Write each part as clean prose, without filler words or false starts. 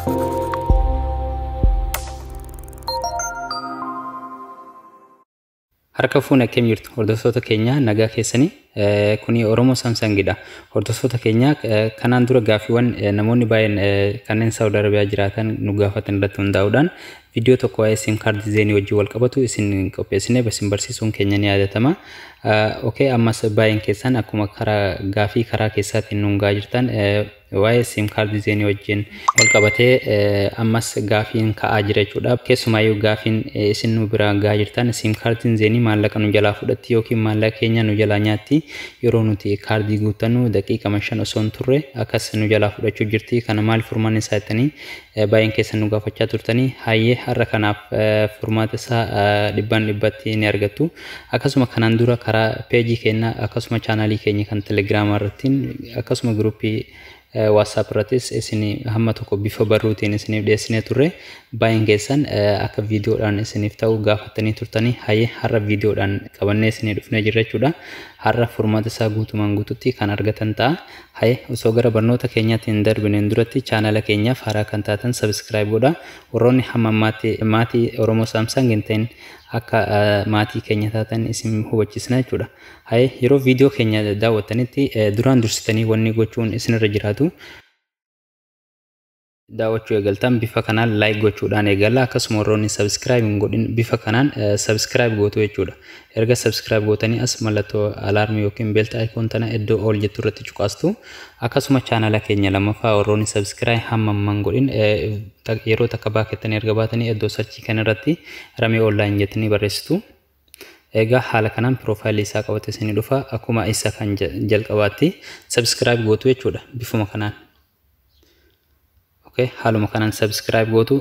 Harka fuune, akkam jirtu hordoftoota keenya? Nagaa keessanii? Kuni Oromoo Samsungidha. Hordoftoota keenya, kanaan dura gaaffiiwwan namoonni baay'een kanneen Saawud Arabiyaa jiraatan nu gaafatan irratti hundaa'uudhaan viidiyoo tokko waa'ee SIM kaardii Zeenii wajjin wal qabatu isin qopheessinee isin barsiisuun keenya ni yaadatama. Okay, ammas baay'een keessan akkuma karaa gaafii karaa keessaatiin nuun gahaa jirtan, waa'ee SIM kaardii Zeenii wajjin wal qabatee ammas gaafiin ka'aa jira jechuudha. Keessumaayyuu gaafiin isin nu biraa gahaa jirtan, SIM kaardiin Zeenii maallaqa nu jalaa fudhatti yookiin maallaqa keenya nu jalaa nyaatti, yeroo nuti kaardii guuttannu daqiiqama 5 osoo hin turre akkas nu jalaa fudhachuu jirti. Kana maal furmaanni isaa jettanii baay'een keessan nu gaafachaa turtanii. Hayyee, har'a kanaaf furmaata isaa dhibbaan dhibbatti ni argattu. Akkasuma kanaan dura karaa peejii keenya, akkasuma chaanaalii keenya kan Telegiraamaa irratti, akkasuma giruuppii WhatsApp irrattis isin hamma tokko bifa barruutiin isiniif dhiyeessinee turre. Baay'een keessan akka viidiyoodhaan isiniif ta'u gaafattanii turtanii. Hayyee, har'a viidiyoodhaan qabannee isinii dhufnee jirra jechuudha. Har'a furmaata isaa guutumaan guututti kan argatan ta'a. Hayyee, osoo gara barnoota keenyaatti hin darbineen duratti chaanala keenyaaf haaraa kan taatan subscribe godhaa. Warroonni hamma ammaatti maatii Oromoo Samsung hin ta'in akka maatii keenya taatan isin hubachiisna jechuudha. Hayyee, yeroo viidiyoo keenya daawwattanitti duraan dursitanii wanni gochuun isinirra jiraatu, daawwachuu eegaltan bifa kanaan like gochuudhaan eegalla. Akkasuma warroonni subscribe hin godhin bifa kanaan subscribe gootu jechuudha. Erga subscribe gootanii as mallattoo alaarmii yookiin bell icon tana iddoo all jettu irratti cuqaastu. Akkasuma chaanala keenya lammaffaa warroonni subscribe hamma ammaan godhin yeroo takka baakettanii erga baatanii iddoo searchii kana irratti Ramee Online jettanii barreessitu. Egaa haala kanaan piroofaayilii isaa qabate isinii dhufa. Akkuma isa kan jalqabaatti subscribe gootu jechuudha bifuma kanaan. Okay, haaluma kanaan subscribe gootu.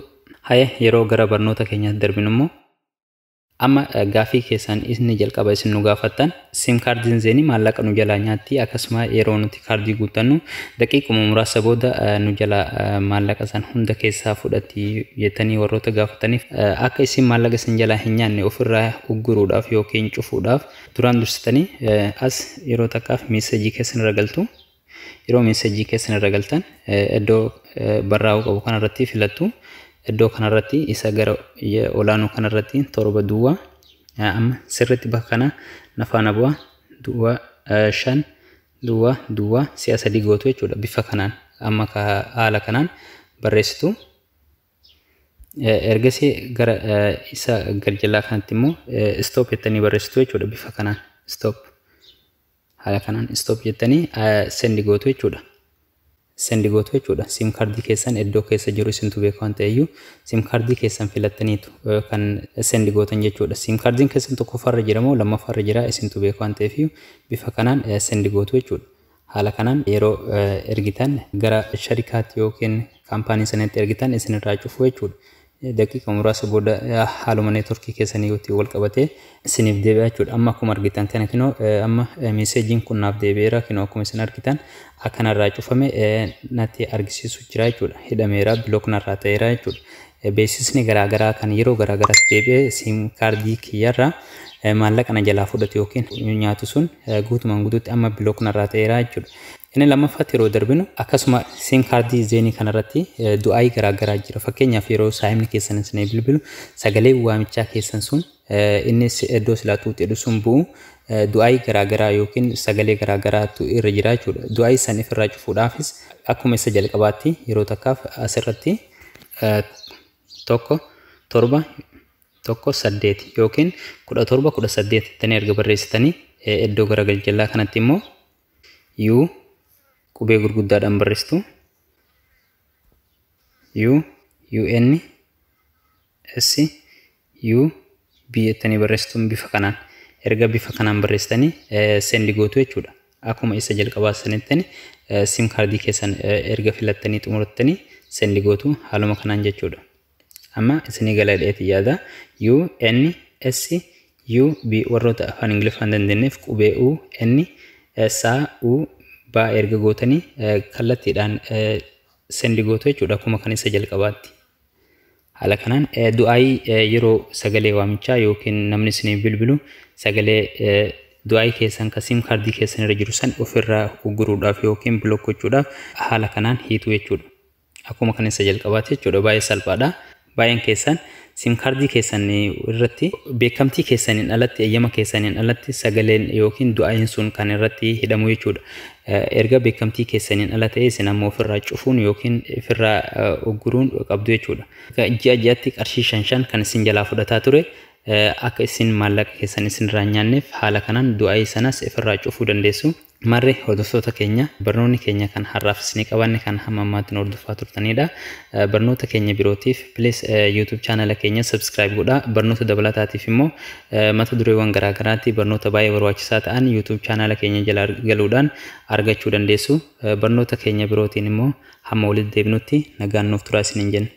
Haye, yeroo gara barnoota keenyaatti darbinu immoo, amma gaafii keessan inni jalqaba isin nu gaafattan, SIM kaardiin Zeenii maallaqa nu jalaa nyaatti, akkasuma yeroo nuti kaardii guuttannu daqiiquma muraasa booda nu jalaa maallaqa san hunda keessaa fudhatti jettanii warroota gaafataniif, akka isin maallaqa isin jalaa hin nyaanne ofirraa ugguruudhaaf yookiin cufuudhaaf duraan dursitanii as yeroo takkaaf meesajii keessan irra galtu. Yeroo meesajii keessan irra galtan iddoo barraa'uu qabu kanarratti filattu. Iddoo kanarratti isa gara olaanuu kanarratti 7 duwwaa, amma sirriitti bakka kana nafaana bu'a, duwwaa 5 duwwaa duwwaa si'a 3 gootu jechuudha. Bifa kanaan amma haala kanaan barreessitu. Ergasii gara isa garjalaa kanatti immoo stop jettanii barreessitu jechuudha. Bifa kanaan stop, haala kanaan stop jettanii send gootu jechuudha. Send gootu jechuudha. SIM kaardii keessan iddoo keessa jiru isintu beeku waan ta'eyyuu SIM kaardii keessan filattaniitu kan send gootan jechuudha. SIM kaardiin keessan tokkoffaarra jira moo lammaffaarra jira isintu beeku waan ta'eef bifa kanaan send gootu jechuudha. Haala kanaan yeroo ergitan gara sharikaatti yookiin kaampaanii sanatti ergitan isinirraa cufu jechuudha. Daqiiqa muraasa booda haaluma neetworkii keessanii wajjin wal qabatee isiniif deebi'a jechuudha. Amma akkuma argitan kana kinoo amma meeseejiin kun naaf deebi'eera. Kinoo akkuma isin argitan akkanarraa cufame natti argisiisu jira jechuudha. Hidhameera, block narraa ta'eera jechuudha. Beeksisni garaagaraa kan yeroo garaagaraatti deebi'ee SIM kaardii kiyyarraa maallaqa na jalaa fudhatu yookiin nyaatu sun guutumaan guutuutti amma block narraa ta'eera jechuudha. Inni lammaffaatti yeroo darbinu, akkasuma SIM kaardii Zeenii kanarratti du'aayii garaagaraa jira. Fakkeenyaaf, yeroo saayimni keessan isinii bilbilu sagalee waamichaa keessan sun inni iddoo silaa tuuxedhu sun bu'u du'aayii garaagaraa yookiin sagalee garaagaraatu irra jira jechuudha. Du'aayii san ifirraa cufuudhaafis akkuma isa jalqabaatti yeroo takkaaf asirratti 1 7 1 8 yookiin 17 18 jettanii erga barreessitanii, iddoo gara galjallaa kanatti immoo U qubee gurguddaadhaan barreessitu. U U N S U B jettanii barreessituun bifa kanaan erga bifa kanaan barreessitanii send gootu jechuudha. Akkuma isa jalqabaa sanitti SIM kaardii keessan erga filattanii xumurattanii send gootu haaluma kanaan jechuudha. Amma isinii gala dheeti yaada. U N S U B, warroota afaan Ingiliffaa hin dandeenyeef qubee U N S U B erga gootanii kallattiidhaan send gootu jechuudha akkuma kan isa jalqabaatti. Haala kanaan du'aayii yeroo sagalee waamichaa yookiin namni isiniif bilbilu sagalee du'aayii keessan kan SIM kaardii keessan irra jiru san ofirraa ugguruudhaaf yookiin block gochuudhaaf haala kanaan hiitu jechuudha. Akkuma kan isa jalqabaati jechuudha. Baay'ee salphaadha. Baay'een keessan SIM kaardii keessan irratti beekamtii keessaniin alatti, eeyyama keessaniin alatti sagaleen yookiin du'aayin sun kan irratti hidhamu jechuudha. Erga beekamtii keessaniin ala ta'e, isin ammoo ofirraa cufuun yookiin ofirraa ugguruun qabdu jechuudha. Ji'a ji'atti qarshii shan shan kan isin jalaa fudhataa ture, akka isin maallaqa keessan isin irraa nyaanneef haala kanaan du'aayii sanas ofirraa cufuu dandeessu. Marre hordoftoota keenya, barnoonni keenya kan har'aaf isinii qabanne kan hamma ammaatti nu hordofaa turtanidha. Barnoota keenya birootiif please YouTube channel keenya subscribe godhaa. Barnoota dabalataatiif immoo mata dureewwan garaagaraatti barnoota baay'ee barbaachisaa ta'an YouTube channel keenya jala galuudhaan argachuu dandeessu. Barnoota keenya birootiin immoo hamma walitti deebinutti nagaan nuuf turaa isiniin jenna.